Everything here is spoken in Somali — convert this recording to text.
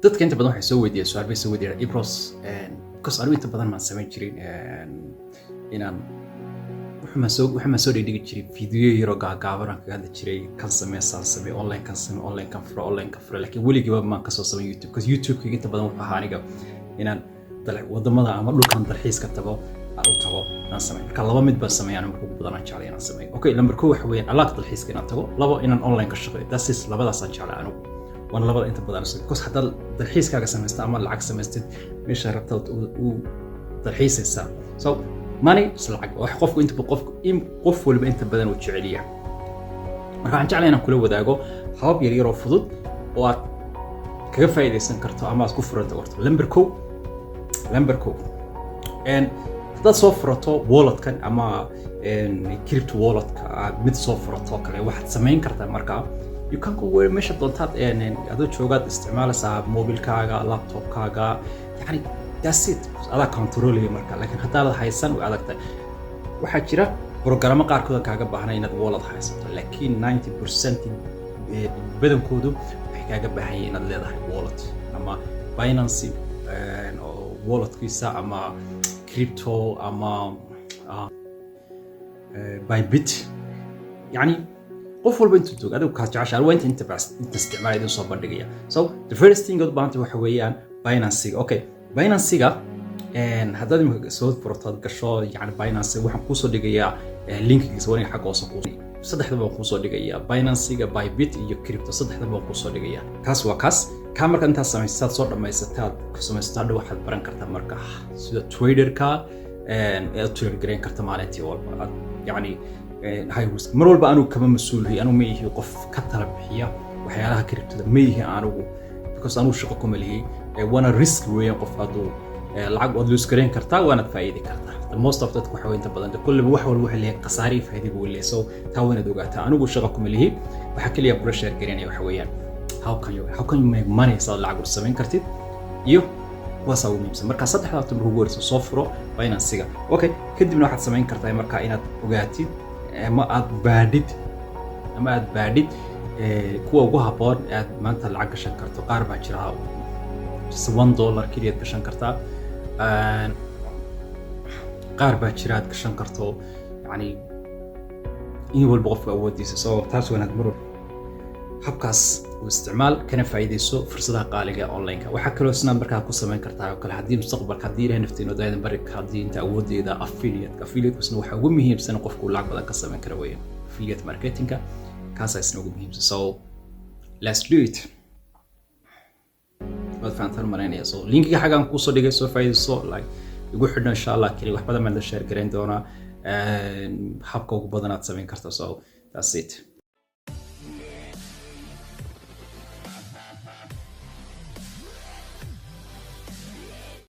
Dadka inta badan waxay soo weydiiyeen, su-aal bay soo weydiiyeen, Ibros, because anigu inta badan maan samayn jirin inaan wuxumaan soo dhigdhigi jiray video yaroo gaagaaban aan kaga hadli jiray kan samee, saan samee, online kan samee, online kan furo, online kan furo, laakiin weligiiba maan kasoo samayn YouTube, because YouTube-ka inta badan wuxuu ahaa aniga inaan wadamada ama dhulkan dalxiiska tago, aan u tago, aan sameeyo. Marka laba mid baan sameeya anigu ugu badan aan jeclay inaan sameeyo. Okay, number 1 waxa weeyaan alaabta dalxiiska inaan tago, labo inaan online ka shaqeeyo. That's it, labadaasaan jeclay anigu, waana labada inta badan, because haddaad dalxiiskaaga samaysta ama lacag samaystid, meesha rabtaad u dalxiisaysaa. So money is lacag, wax qofku inta qofku in qof waliba inta badan uu jecel yahay. Marka waxaan jeclay inaan kula wadaago habab yar yar oo fudud oo aad kaga faa'iidaysan karto ama aad ku furan karto. Number 1, haddaad soo furato walletkan ama crypto walletka aad mid soo furato oo kale, waxaad samayn kartaa markaa you can go where meesha doontaad adoo joogaad isticmaalaysaa mobilkaaga, laptopkaaga, yani that's it, adaa controlaya marka. Laakiin haddaad haysan, way adag tahay. Waxaa jira programmo qaarkood aan kaaga baahnay inaad wallet haysato, laakiin 90% badankoodu waxay kaaga baahan yihiin inaad leedahay wallet ama Binance oo walletkiisa ama crypto ama Bybit, yani qof walba intuu joogo adigu kaas jecesha waa inta isticmaal idin soo bandhigaya. So the first thing aad u baahantay waxa weeyaan Binance-ga. Okay, Binance-ga haddaad imika soo furato, aad gasho yani Binance, waxaan kuusoo dhigayaa linkigiisa waniga xagga hoose kuu saddexdaba waan kuusoo dhigayaa, Binance-ga, Bybit iyo crypto, saddexdaba waan kuusoo dhigayaa. Kaas waa kaas. Kaa markaad intaad samaysaad soo dhammaysataad ku samaysato, hadhow waxaad baran kartaa marka sida traderka aad trade gareyn karta maalintii walba aad yani high risk. Mar walba anigu kama mas-uulihi, anigu ma ihi qof ka tala bixiya waxyaalaha cryptoda, ma ihi anigu, because anigu shaqo kuma lihi. Waana risk weeyaan. Qof hadduu lacag waad lose gareyn kartaa, waanaad faa'iidi kartaa. The most of dadku waxa inta badan kulliba wax walba waxay leeyahay khasaare iyo faa'iido buu leeyahay. So taa waa inaad ogaataa. Anigu shaqo kuma lihi. Waxa kaliya kula share gareynaya waxa weeyaan how can you make money, saad lacag u samayn kartid, iyo kuwaasaa ugu muhiimsan. Marka saddexdaa marka ugu horeysa soo furo Binance-ga. Okay, kadibna waxaad samayn kartaa marka inaad ogaatid ama aad baadhid kuwa ugu habboon ee aad maanta lacag gashan karto. Qaar baa jira just $1 keliyaad gashan kartaa, qaar baa jira aad gashan karto, yani in walba qofka awoodiisa. So taas waa inaad mar walba habkaas u isticmaal, kana faa'iidayso fursadaha qaaliga ee online-ka. Waxaa kaloo isna markaa ku samayn kartaa oo kale, haddii mustaqbalka, haddii Ilahay nafteena daadan bari, haddii inta awoodeeda, affiliate. Affiliate-kusna waxaa ugu muhiimsan qofku uu lacag badan ka samayn kara weeyaan affiliate marketingka, kaasaa isna ugu muhiimsan. So let's do it. Waad fahantaan maraynaya. So linkiga xaggaan kuusoo dhigay, soo faa'iidayso, like igu xidhno insha Allah. Keli wax badan baan la share garayn doonaa habka ugu badan aad samayn karto. So that's it.